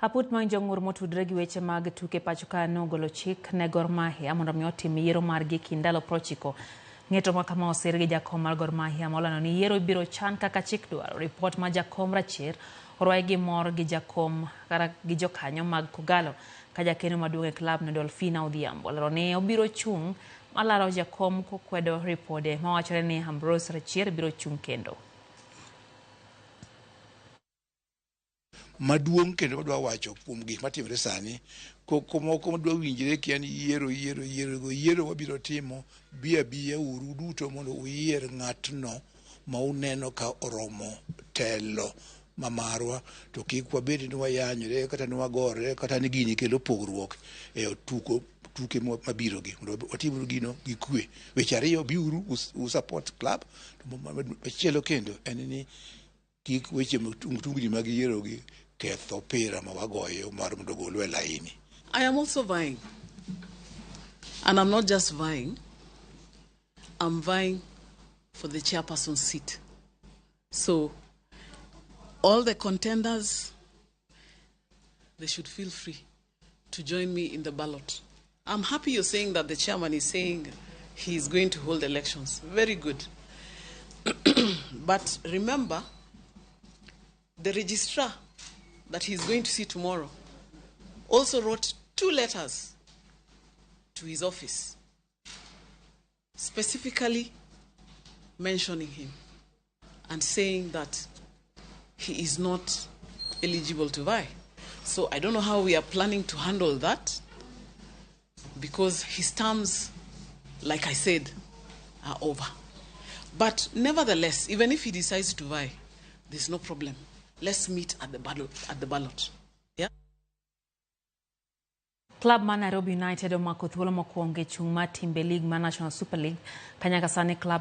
Aput mawinjo ng'ur motudore gi weche mag tuke pacho ka nogolo chik ne Gor Mahia mondo mi otim yiero margi kind ndalo 90. Ng'eto ma kama osir gi jakom mar Gor Mahia molando ni yiero ibiro chan kaka chik dwaro. Ripot ma jakom Rachier orwaki gi mor gi jakom kata gi jokanyo mag Kogalo ka jakeno maduong' e klab no Dolphina Odhiambo olero ni obiro chung' malaro jakom kokwedo ripode mawachore ni Ambrose Rachier biro chung' kendo. Maduong' kendo madwa wacho kuom gik matimore sani, koko moko madwa winjre kia ni yiero, yiero, yiero go yiero wabiro timo, bi abiya uru duto mondo uyier ng'atno ma uneno ka oromo telo ma marwa, to kik wabed ni wayanyore kata ni wagore kata ni gini kelo pogruok e tuko tuke mabiro gi, mondo watimuru gino gi kwe. Weche ariyo, biuru u support club, to machielo kendo en ni kik weche tungni mag yiero gi keth opira ma wagoyo mar mondo ogolwa e laini. I am also vying. And I'm not just vying, I'm vying for the chairperson seat. So all the contenders, they should feel free to join me in the ballot. I'm happy you're saying that the chairman is saying he's going to hold elections. Very good. But remember, the registrar that he's going to see tomorrow also wrote 2 letters to his office, specifically mentioning him and saying that he is not eligible to vie. So I don't know how we are planning to handle that, because his terms, like I said, are over. But nevertheless, even if he decides to vie, there's no problem. Let's meet at the ballot. At the ballot. Yeah? Club mar Nairobi United omako thuolo mokwongo e chung' mar timbe league mar National Super League kanyaka sani club